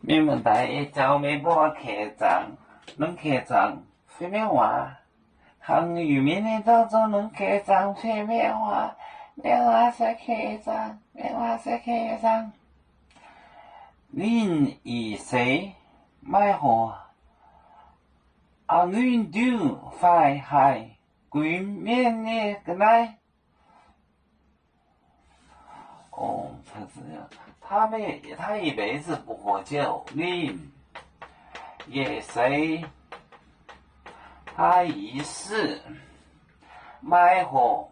Mienh muoz-doic, ei jauv meih mbuo keh zaangc, longc keh zaangc fei mienv waac. Hnangv yuc mienh nyei dorngx zungv longc keh zaangc fei mienv waac, mienv waac se keh zaangc, mienv waac se keh zaangc. Ninh ih seix maiv hoc, a'nguiv ndiuv fai haih guimx mienh nyei ga'naaiv. 哦，他是这样，他们他一辈子不喝酒，另也谁他一世 maiv hoc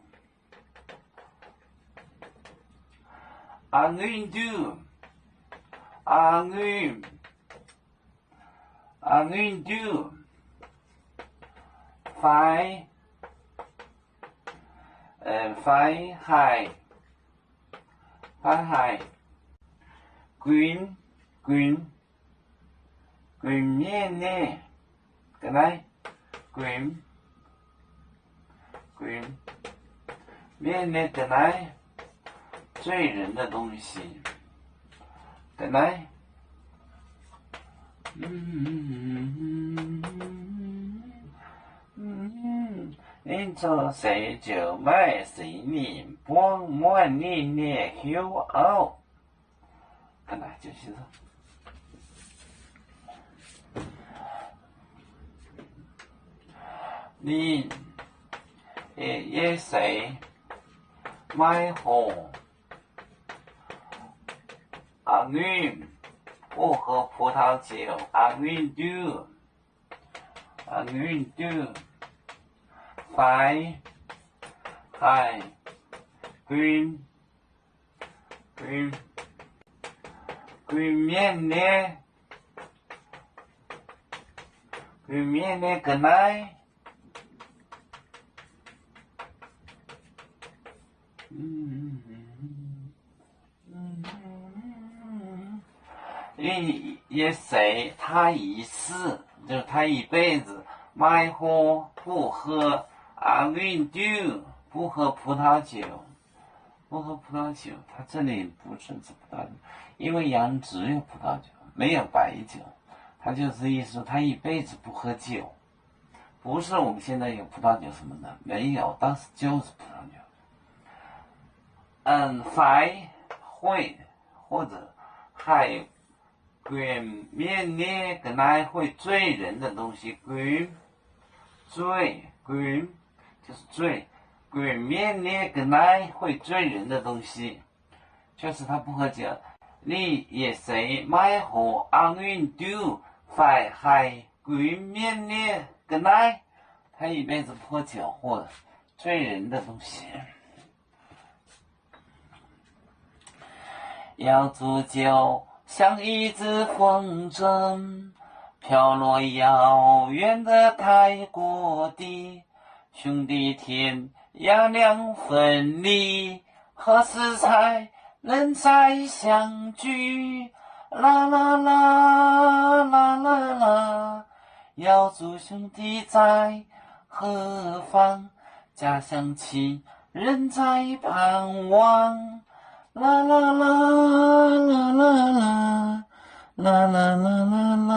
a'nguiv ndiuv, a'nguiv, a'nguiv ndiuv fai, fai haih, fai haih guimx, guimx, guimx mienh nyei ga'naaiv, guimx, guimx mienh nyei ga'naaiv, 醉人的东西 ga'naaiv. Ninh zoux seix ziouc maiv seix ninh buangv muonc ninh nyei hnyouv auv. Ninh ei seix maiv hoc a'nguiv, 不喝葡萄酒, a'nguiv ndiuv, a'nguiv ndiuv fai haih guimx, guimx mienh nyei, guimx mienh nyei ga'naaiv. Ei seix 他一世, 就是他一辈子, maiv hoc 不喝 a'nguiv ndiuv, 不喝葡萄酒, 不喝葡萄酒, 他这里不是指葡萄酒，因为羊只有葡萄酒，没有白酒。他就是意思，他一辈子不喝酒，不是我们现在有葡萄酒什么的，没有，当时就是葡萄酒。嗯，fai 会或者 haih guimx mienh nyei ga'naaiv 会醉人的东西, guimx, 醉, guimx, 就是醉, guimx mienh nyei ga'naaiv 会醉人的东西。 就是他不喝酒。Ninh yietc seix maiv hoc a'nguiv ndiuv fai haih guimx mienh nyei ga'naaiv, 他一辈子不喝酒或醉人的东西。 咬住酒，像一只风筝，飘落遥远的泰国地。兄弟天涯两分离，何时才能再相聚？啦啦啦，啦啦啦，咬住兄弟在何方？ 家乡亲人在盼望。啦啦啦，啦啦啦，啦啦啦啦啦。